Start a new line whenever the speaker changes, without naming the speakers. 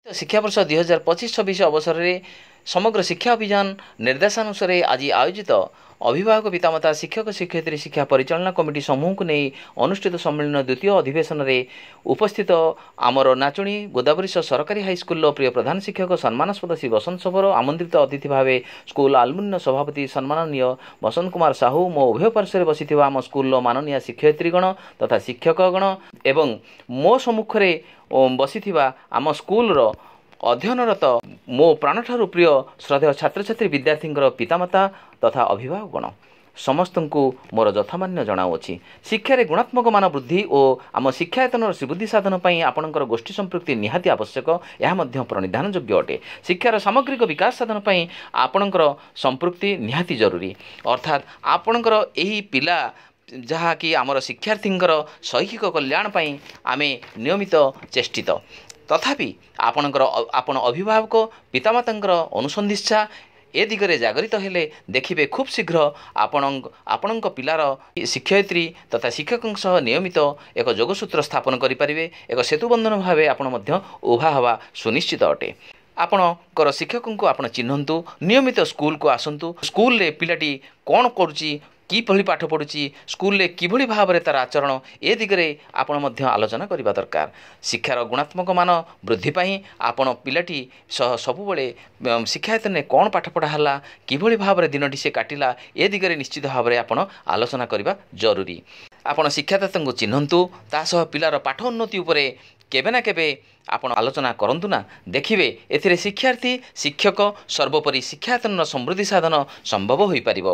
ଶିକ୍ଷାବର୍ଷ 2025-26 ଅବସରରେ ସମଗ୍ର ଶିକ୍ଷା ଅଭିଯାନ ନିର୍ଦ୍ଦେଶାନୁସାରେ ଆଜି ଆୟୋଜିତ ଅଭିଭାବକ, ପିତାମାତା, ଶିକ୍ଷକ ଶିକ୍ଷୟିତ୍ରୀ, ଶିକ୍ଷା ପରିଚାଳନା କମିଟି ସମୂହକୁ ନେଇ ଅନୁଷ୍ଠିତ ସମ୍ମିଳନୀର ଦ୍ୱିତୀୟ ଅଧିବେଶନରେ ଉପସ୍ଥିତ ଆମର ନାଚୁଣୀ ଗୋଦାବରୀଶ ସରକାରୀ ହାଇସ୍କୁଲର ପ୍ରିୟ ପ୍ରଧାନ ଶିକ୍ଷକ ସମ୍ମାନାସ୍ପଦ ଶ୍ରୀ ବସନ୍ତ ଶବର, ଆମନ୍ତ୍ରିତ ଅତିଥି ଭାବେ ସ୍କୁଲ ଆଲୁମିନିର ସଭାପତି ସମ୍ମାନନୀୟ ବସନ୍ତ କୁମାର ସାହୁ, ମୋ ଉଭୟ ପାର୍ଶ୍ୱରେ ବସିଥିବା ଆମ ସ୍କୁଲର ମାନନୀୟ ଶିକ୍ଷୟିତ୍ରୀଗଣ ତଥା ଶିକ୍ଷକଗଣ ଏବଂ ମୋ ସମ୍ମୁଖରେ ବସିଥିବା ଆମ ସ୍କୁଲର ଅଧ୍ୟୟନରତ ମୋ ପ୍ରାଣଠାରୁ ପ୍ରିୟ ଶ୍ରଦ୍ଧେୟ ଛାତ୍ରଛାତ୍ରୀ ବିଦ୍ୟାର୍ଥୀଙ୍କର ପିତାମାତା ତଥା ଅଭିଭାବକଗଣ, ସମସ୍ତଙ୍କୁ ମୋର ଯଥାମାନ୍ୟ ଜଣାଉଅଛି। ଶିକ୍ଷାରେ ଗୁଣାତ୍ମକ ମାନ ବୃଦ୍ଧି ଓ ଆମ ଶିକ୍ଷାୟତନର ଶ୍ରୀବୃଦ୍ଧି ସାଧନ ପାଇଁ ଆପଣଙ୍କର ଗୋଷ୍ଠୀ ସମ୍ପୃକ୍ତି ନିହାତି ଆବଶ୍ୟକ, ଏହା ମଧ୍ୟ ପ୍ରଣିଧାନଯୋଗ୍ୟ ଅଟେ। ଶିକ୍ଷାର ସାମଗ୍ରିକ ବିକାଶ ସାଧନ ପାଇଁ ଆପଣଙ୍କର ସମ୍ପୃକ୍ତି ନିହାତି ଜରୁରୀ। ଅର୍ଥାତ୍ ଆପଣଙ୍କର ଏହି ପିଲା ଯାହାକି ଆମର ଶିକ୍ଷାର୍ଥୀଙ୍କର ଶୈକ୍ଷିକ କଲ୍ୟାଣ ପାଇଁ ଆମେ ନିୟମିତ ଚେଷ୍ଟିତ, ତଥାପି ଆପଣଙ୍କର ଆପଣ ଅଭିଭାବକ ପିତାମାତାଙ୍କର ଅନୁସନ୍ଧିତ୍ସା ଏ ଦିଗରେ ଜାଗରିତ ହେଲେ ଦେଖିବେ ଖୁବ୍ ଶୀଘ୍ର ଆପଣ ଆପଣଙ୍କ ପିଲାର ଶିକ୍ଷୟିତ୍ରୀ ତଥା ଶିକ୍ଷକଙ୍କ ସହ ନିୟମିତ ଏକ ଯୋଗସୂତ୍ର ସ୍ଥାପନ କରିପାରିବେ। ଏକ ସେତୁବନ୍ଧନ ଭାବେ ଆପଣ ମଧ୍ୟ ଉଭା ହେବା ସୁନିଶ୍ଚିତ ଅଟେ। ଆପଣଙ୍କର ଶିକ୍ଷକଙ୍କୁ ଆପଣ ଚିହ୍ନନ୍ତୁ, ନିୟମିତ ସ୍କୁଲକୁ ଆସନ୍ତୁ, ସ୍କୁଲରେ ପିଲାଟି କ'ଣ କରୁଛି, କିଭଳି ପାଠ ପଢ଼ୁଛି, ସ୍କୁଲରେ କିଭଳି ଭାବରେ ତା'ର ଆଚରଣ, ଏ ଦିଗରେ ଆପଣ ମଧ୍ୟ ଆଲୋଚନା କରିବା ଦରକାର। ଶିକ୍ଷାର ଗୁଣାତ୍ମକ ମାନ ବୃଦ୍ଧି ପାଇଁ ଆପଣ ପିଲାଟି ସହ ସବୁବେଳେ ଶିକ୍ଷାୟତନରେ କ'ଣ ପାଠ ପଢ଼ା ହେଲା, କିଭଳି ଭାବରେ ଦିନଟି ସେ କାଟିଲା, ଏ ଦିଗରେ ନିଶ୍ଚିତ ଭାବରେ ଆପଣ ଆଲୋଚନା କରିବା ଜରୁରୀ। ଆପଣ ଶିକ୍ଷାଦାତାଙ୍କୁ ଚିହ୍ନନ୍ତୁ, ତା ସହ ପିଲାର ପାଠ ଉନ୍ନତି ଉପରେ କେବେ ନା କେବେ ଆପଣ ଆଲୋଚନା କରନ୍ତୁ ନା, ଦେଖିବେ ଏଥିରେ ଶିକ୍ଷାର୍ଥୀ, ଶିକ୍ଷକ, ସର୍ବୋପରି ଶିକ୍ଷାୟତନର ସମୃଦ୍ଧି ସାଧନ ସମ୍ଭବ ହୋଇପାରିବ।